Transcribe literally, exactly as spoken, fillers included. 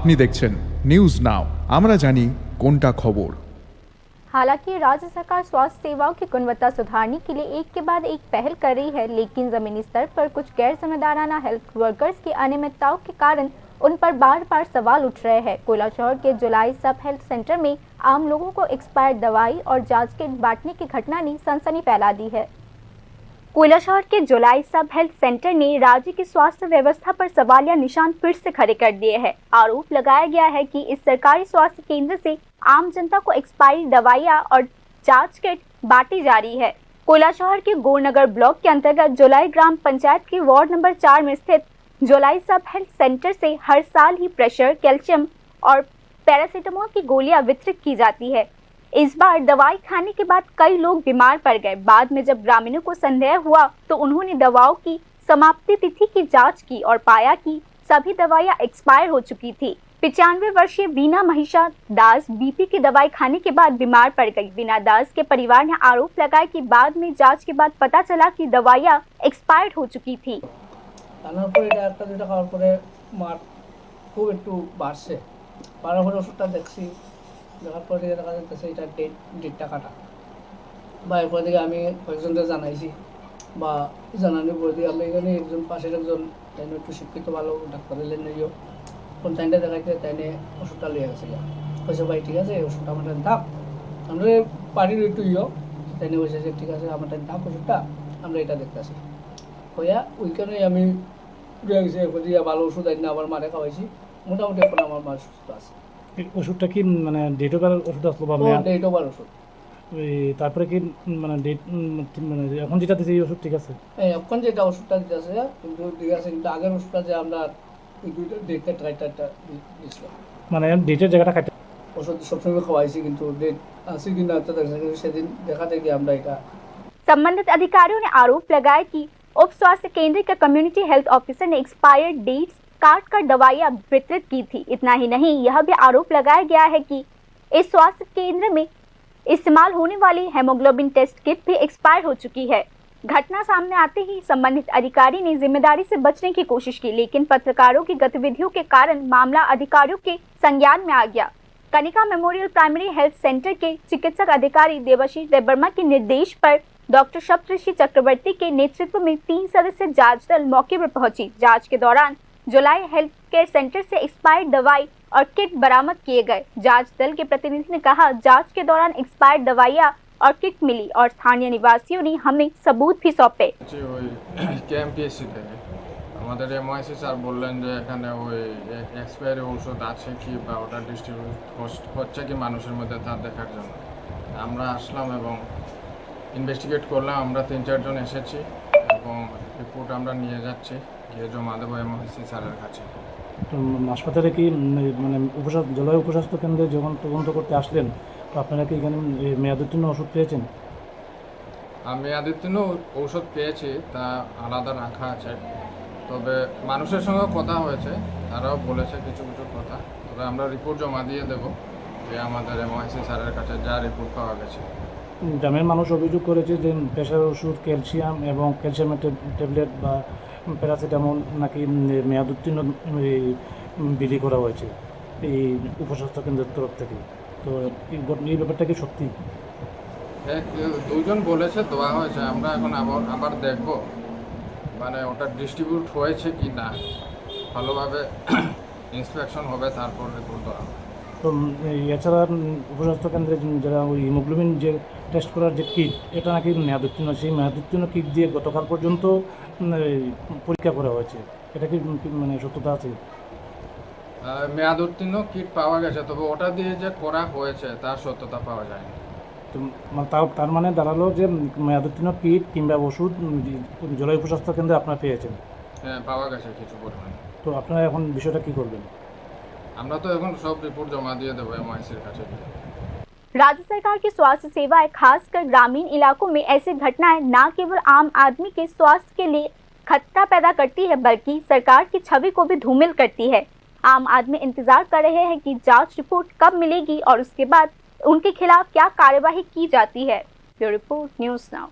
আপনি দেখছেন news now, আমরা জানি কোনটা খবর। हालांकि राज्य सरकार स्वास्थ्य सेवाओं की गुणवत्ता सुधारने के लिए एक के बाद एक पहल कर रही है, लेकिन जमीनी स्तर पर कुछ गैर जिम्मेदाराना हेल्थ वर्कर्स की अनियमितताओं के कारण उन पर बार-बार सवाल उठ रहे हैं। कोयलाशहर के जुलाई सब हेल्थ सेंटर में आम लोगों को एक्सपायर दवाई और जांच किट बांटने की घटना ने सनसनी फैला दी है। कोयलाशहर के जुलाई सब हेल्थ सेंटर ने राज्य की स्वास्थ्य व्यवस्था पर सवालिया निशान फिर से खड़े कर दिए हैं। आरोप लगाया गया है कि इस सरकारी स्वास्थ्य केंद्र से आम जनता को एक्सपायरी दवाइयां और जांच किट बांटी जा रही है। कोयलाशहर के गौरनगर ब्लॉक के अंतर्गत जुलाई ग्राम पंचायत के वार्ड नंबर चार में स्थित जुलाई सब हेल्थ सेंटर से हर साल ही प्रेशर, कैल्शियम और पैरासिटामोल की गोलियां वितरित की जाती है। इस बार दवाई खाने के बाद कई लोग बीमार पड़ गए। बाद में जब ग्रामीणों को संदेह हुआ, तो उन्होंने दवाओं की समाप्ति तिथि की जांच की और पाया कि सभी दवाइयां एक्सपायर हो चुकी थी। पचानवे वर्षीय वीना महिषा दास बीपी की दवाई खाने के बाद बीमार पड़ गई। वीना दास के परिवार ने आरोप लगाया कि बाद में जांच के बाद पता चला कि दवाइयां एक्सपायर्ड हो चुकी थी। আনার পরে এটা একটা দুইটা খাওয়ার পরে মার খুব একটু বাড়ছে। বাড়ার পরে ওষুধটা দেখছি, দেখার পরে দেখা যাচ্ছে এটা ডেট, ডেটটা কাটা। বা এরপর থেকে আমি কয়েকজনকে জানাইছি, বা জানানোর পরে দিয়ে আমরা এখানে একজন, পাশের একজন, তাই একটু শিক্ষিত ভালো ডাক্তার এলেন, নিয়েও কোন টাইমটা দেখাইতে তাই নিয়ে ওষুধটা লিয়ে গেছে। কইছে, "ভাই, ঠিক আছে, এই ওষুধটা আমার টাইম থাক, আমরা পার্টির একটু ইয়ে।" তাই নিয়ে বলছে যে, "ঠিক আছে, আমার টাইম থাক ওষুধটা, আমরা এটা দেখতেছি।" কইয়া ওইখানেই আমি ঘুরে গেছি, এরপর দিয়ে ভালো ওষুধ আনি আবার মারে খাওয়াইছি। মোটামুটি এখন আমার মা সুস্থ আছে। এই ওষুধটা কি, মানে, ডেট ওভার ওষুধ আসলো বা ও মেয়াদ? ডেট ওভার ওষুধ। ওই তারপরে কি, উম, মানে, ডেট, উম, মানে, এখন যেটা দিছে এই ওষুধ ঠিক আছে? হ্যাঁ, এখন যেটা ওষুধটা দিতেছে কিন্তু ঠিক আছে, কিন্তু আগের ওষুধটা যে আমরা ওই দুইটা ডেটটা ট্রাইটা দিয়েছিলাম। মানে, ডেটের জায়গাটা কাটে। ওষুধ সবসময় খাওয়াইছি, কিন্তু ডেট আছে কি না তো দেখা যাচ্ছে সেদিন দেখাতে গিয়ে আমরা এটা संबंधित अधिकारियों ने आरोप लगाया कि उप स्वास्थ्य केंद्र के कम्युनिटी हेल्थ ऑफिसर ने एक्सपायर्ड डेट्स काट कर दवाइयां वितरित की थी। इतना ही नहीं, यह भी आरोप लगाया गया है कि इस स्वास्थ्य केंद्र में इस्तेमाल होने वाली हेमोग्लोबिन टेस्ट किट भी एक्सपायर हो चुकी है। घटना सामने आते ही संबंधित अधिकारी ने जिम्मेदारी से बचने की कोशिश की, लेकिन पत्रकारों की गतिविधियों के कारण मामला अधिकारियों के संज्ञान में आ गया। Kanika memorial primary health centre के चिकित्सक अधिकारी देवाशीष देबबर्मा के निर्देश पर डॉक्टर सप्तऋषि चक्रवर्ती के नेतृत्व में तीन सदस्य जांच दल मौके पर पहुंची। जांच के दौरान जुलाई हेल्थ केयर सेंटर से एक्सपायर्ड दवाई और किट बरामद किए गए। जांच दल के प्रतिनिधि ने कहा, जांच के दौरान एक्सपायर्ड दवाइयां और किट मिली और स्थानीय निवासियों ने हमें सबूत भी सौंपे। জি, ওই কেএমপিএসসি থেকে আমাদের এমওআইসি স্যার বললেন যে এখানে ওই এ-, এক্সপায়ারি ঔষধ আছে কি বা ওটা ডিস্ট্রিবিউট হস-, হচ্ছে কি মানুষের মধ্যে তা দেখার জন্য আমরা আসলাম এবং ইনভেস্টিগেট করলাম। আমরা তিন চারজন এসেছি এবং রিপোর্ট আমরা নিয়ে যাচ্ছি, গিয়ে জমা দেবো এমওআইসি স্যারের কাছে। তো, উম, হাসপাতালে কি, উম, এই, মানে, উপস্বাস্থ্য, জেলা উপস্বাস্থ্য কেন্দ্রে যখন তদন্ত করতে আসলেন, তো আপনারা কি এখানে, উম, এই মেয়াদোত্তীর্ণ ওষুধ পেয়েছেন? আর মেয়াদোত্তীর্ণ ঔষধ পেয়েছি, তা আলাদা রাখা আছে। তবে মানুষের সঙ্গে কথা হয়েছে, তারাও বলেছে কিছু কিছু কথা। তবে আমরা রিপোর্ট জমা দিয়ে দেবো যে আমাদের এমওআইসি স্যারের কাছে যা রিপোর্ট পাওয়া গেছে। উম, গ্রামের মানুষ অভিযোগ করেছে যে প্রেশার ওষুধ, ক্যালসিয়াম এবং ক্যালসিয়ামের ট্যাব-, ট্যাবলেট বা প্যারাসিটামল নাকি, উম, মেয়াদ উত্তীর্ণ, উম, এই, উম, বিলি করা হয়েছে এই উপস্বাস্থ্য কেন্দ্রের তরফ থেকে। তো এই ঘট-, এই ব্যাপারটা কি সত্যি? এক, দুজন বলেছে দেওয়া হয়েছে, আমরা এখন আবার, আবার দেখব, মানে, ওটা ডিস্ট্রিবিউট হয়েছে কি না, ভালোভাবে ইন্সপেকশন হবে, তারপর রিপোর্ট দেওয়া হবে। তো, উম, এই এছাড়া, উম, উপস্বাস্থ্য কেন্দ্রে যে, যারা ওই হিমোগ্লোবিন যে টেস্ট করার যে কিট, এটা নাকি মেয়াদ উত্তীর্ণ, সেই মেয়াদ উত্তীর্ণ কিট দিয়ে গতকাল পর্যন্ত, উম, এই পরীক্ষা করা হয়েছে। এটা কি, উম, কি, মানে, সত্যতা আছে? আহ, মেয়াদ উত্তীর্ণ কিট পাওয়া গেছে, তবে ওটা দিয়ে যে করা হয়েছে, তার সত্যতা পাওয়া যায়নি। তো, মা-, তাও, তার মানে দাঁড়ালো যে, উম, মেয়াদ উত্তীর্ণ কিট কিংবা ওষুধ, উম, জি-, জেলা উপস্বাস্থ্য কেন্দ্রে আপনারা পেয়েছেন? হ্যাঁ, পাওয়া গেছে কিছু পরিমাণে। তো আপনারা এখন বিষয়টা কি করবেন? আমরা তো এখন সব রিপোর্ট জমা দিয়ে দেবো এমআইসির কাছে। राज्य सरकार की स्वास्थ्य सेवाएं, खासकर ग्रामीण इलाकों में ऐसी घटनाएं न केवल आम आदमी के स्वास्थ्य के लिए खतरा पैदा करती है, बल्कि सरकार की छवि को भी धूमिल करती है। आम आदमी इंतजार कर रहे हैं कि जांच रिपोर्ट कब मिलेगी और उसके बाद उनके खिलाफ क्या कार्यवाही की जाती है। Bureau report, news now.